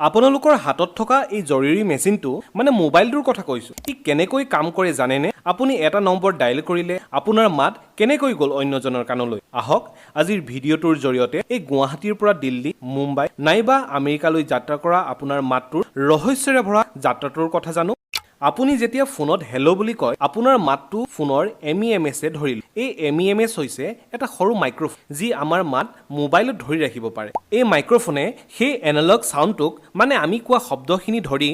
আপোনালোকৰ হাতত থকা এই জৰুৰী মেচিনটো, মানে মোবাইলটোৰ কথা কৈছোঁ, ই কেনেকৈ কাম কৰে জানেনে? আপুনি এটা নম্বৰ ডায়েল কৰিলে আপোনাৰ মাত কেনেকৈ গ'ল অন্যজনৰ কাণলৈ? আহক, আজিৰ ভিডিঅ'টোৰ জৰিয়তে এই গুৱাহাটীৰ পৰা দিল্লী, মুম্বাই নাইবা আমেৰিকালৈ যাত্ৰা কৰা আপোনাৰ মাতটোৰ ৰহস্যৰে ভৰা যাত্ৰাটোৰ কথা জানো। আপুনি যেতিয়া ফোনত "হেল্ল'" বুলি কয়, আপোনাৰ মাতটো ফোনৰ এমইএমএছে ধৰিল। এই এমইএমএছ হৈছে এটা সৰু মাইক্ৰ'ফোন, যি আমাৰ মাত মোবাইলত ধৰি ৰাখিব পাৰে। এই মাইক্ৰ'ফোনে সেই এনালগ চাউণ্ডটোক, মানে আমি কোৱা শব্দখিনি ধৰি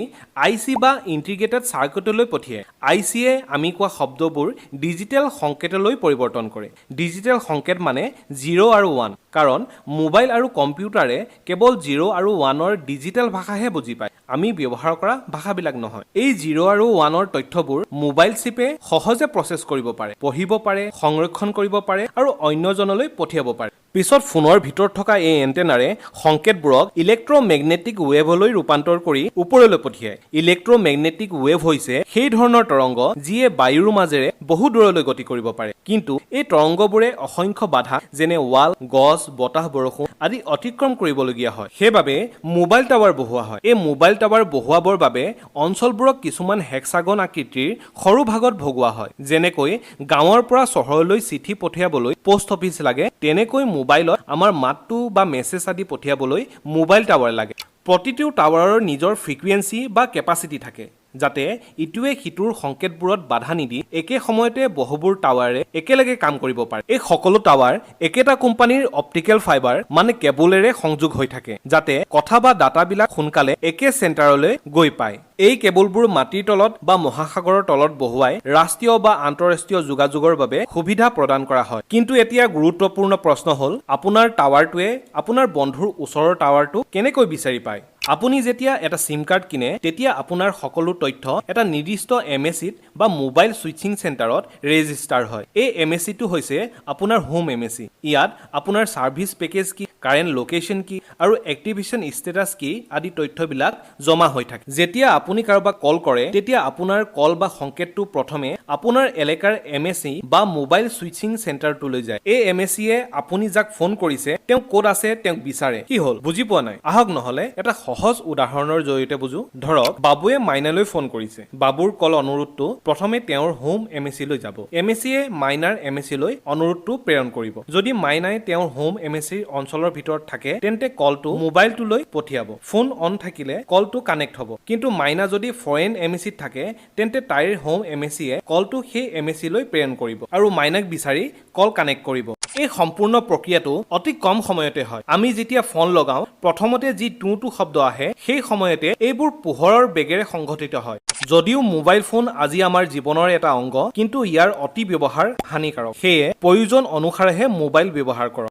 আইচি বা ইণ্টিগ্ৰেটেড চাৰ্কিটলৈ পঠিয়ায়। আইচিয়ে আমি কোৱা শব্দবোৰ ডিজিটেল সংকেতলৈ পৰিৱৰ্তন কৰে। ডিজিটেল সংকেত মানে জিৰ' আৰু ওৱান, কাৰণ মোবাইল আৰু কম্পিউটাৰে কেৱল জিৰ' আৰু ওৱানৰ ডিজিটেল ভাষাহে বুজি পায়, আমি ব্যৱহাৰ কৰা ভাষাবিলাক নহয়। এই জিৰ' আৰু ওৱানৰ তথ্যবোৰ মোবাইল চিপে সহজে প্ৰচেছ কৰিব পাৰে, পঢ়িব পাৰে, সংৰক্ষণ কৰিব পাৰে আৰু অন্যজনলৈ পঠিয়াব পাৰে। পিছত ফোনৰ ভিতৰত থকা এই এণ্টেনাৰে সংকেতবোৰক ইলেক্ট্ৰমেগনেটিক ৱেভলৈ ৰূপান্তৰ কৰি ওপৰলৈ পঠিয়ায়। ইলেক্ট্ৰমেগনেটিক ৱেভ হৈছে সেই ধৰণৰ তৰংগ, যিয়ে বায়ুৰ মাজেৰে বহু দূৰলৈ গতি কৰিব পাৰে। কিন্তু এই তৰংগবোৰে অসংখ্য বাধা, যেনে ৱাল, গছ, বতাহ, বৰষুণ আদি অতিক্ৰম কৰিবলগীয়া হয়। সেইবাবে মোবাইল টাৱাৰ বহুওৱা হয়। এই মোবাইল টাৱাৰ বহুৱাবৰ বাবে অঞ্চলবোৰক কিছুমান হেক্সাগন আকৃতিৰ সৰু ভাগত ভগোৱা হয়। যেনেকৈ গাঁৱৰ পৰা চহৰলৈ চিঠি পঠিয়াবলৈ পোষ্ট অফিচ লাগে, তেনেকৈ মোবাইলত আমাৰ মাতটো বা মেছেজ আদি পঠিয়াবলৈ মোবাইল টাৱাৰ লাগে। প্ৰতিটো টাৱাৰৰ নিজৰ ফ্ৰিকুৱেঞ্চি বা কেপাচিটি থাকে, যাতে ইটোৱে সিটোৰ সংকেতবোৰত বাধা নিদি একে সময়তে বহুবোৰ টাৱাৰে একেলগে কাম কৰিব পাৰে। এই সকলো টাৱাৰ একেটা কোম্পানীৰ অপ্টিকেল ফাইবাৰ, মানে কেবুলেৰে সংযোগ হৈ থাকে, যাতে কথা বা ডাটাবিলাক সোনকালে একে চেণ্টাৰলৈ গৈ পায়। এই কেবুলবোৰ মাটিৰ তলত বা মহাসাগৰৰ তলত বহুৱাই ৰাষ্ট্ৰীয় বা আন্তঃৰাষ্ট্ৰীয় যোগাযোগৰ বাবে সুবিধা প্ৰদান কৰা হয়। কিন্তু এতিয়া গুৰুত্বপূৰ্ণ প্ৰশ্ন হ'ল, আপোনাৰ টাৱাৰটোৱে আপোনাৰ বন্ধুৰ ওচৰৰ টাৱাৰটো কেনেকৈ বিচাৰি পায়? আপুনি যেতিয়া এটা চিম কাৰ্ড কিনে, তেতিয়া আপোনাৰ সকলো তথ্য এটা নিৰ্দিষ্ট এমএচিত বা মোবাইল ছুইচিং চেণ্টাৰত ৰেজিষ্টাৰ হয়। এই এমএচিটো হৈছে আপোনাৰ হোম এমএচি। ইয়াত আপোনাৰ ছাৰ্ভিচ পেকেজ কি, কাৰেণ্ট লোকেশ্যন কি আৰু এক্টিভেশ্যন ষ্টেটাছ কি আদি তথ্যবিলাক জমা হৈ থাকে। যেতিয়া আপুনি কাৰোবাক কল কৰে, তেতিয়া আপোনাৰ কল বা সংকেতটো প্ৰথমে আপোনাৰ এলেকাৰ এমএচি বা মোবাইল ছুইচিং চেণ্টাৰটোলৈ যায়। এই এমএচিয়ে আপুনি যাক ফোন কৰিছে, তেওঁ ক'ত আছে তেওঁক বিচাৰে। কি হ'ল, বুজি পোৱা নাই? আহক নহ'লে এটা সহজ উদাহৰণৰ জৰিয়তে বুজো। ধৰক, বাবুৱে মাইনালৈ ফোন কৰিছে। বাবুৰ কল অনুৰোধটো প্ৰথমে তেওঁৰ হোম এমএচিলৈ যাব। এমএচিয়ে মাইনাৰ এমএচিলৈ অনুৰোধটো প্ৰেৰণ কৰিব। যদি মাইনাই তেওঁৰ হোম এমএচিৰ অঞ্চলৰ ভিতৰত থাকে, তেন্তে কলটো মোবাইলটোলৈ পঠিয়াব। ফোন অন থাকিলে কলটো কানেক্ট হ'ব। কিন্তু মাইনা যদি ফৰেইন এমএচিত থাকে, তেন্তে তাইৰ হোম এমএচিয়ে কলটো সেই এমএচিলৈ প্ৰেৰণ কৰিব আৰু মাইনাক বিচাৰি কল কানেক্ট কৰিব। এই সম্পূৰ্ণ প্ৰক্ৰিয়াটো অতি কম সময়তে হয়। আমি যেতিয়া ফোন লগাওঁ, প্ৰথমতে যি টু টু শব্দ আহে, সেই সময়তে এইবোৰ পোহৰৰ বেগেৰে সংঘটিত হয়। যদিও মোবাইল ফোন আজি আমাৰ জীৱনৰ এটা অংগ, কিন্তু ইয়াৰ অতি ব্যৱহাৰ হানিকাৰক। সেয়ে প্ৰয়োজন অনুসাৰেহে মোবাইল ব্যৱহাৰ কৰক।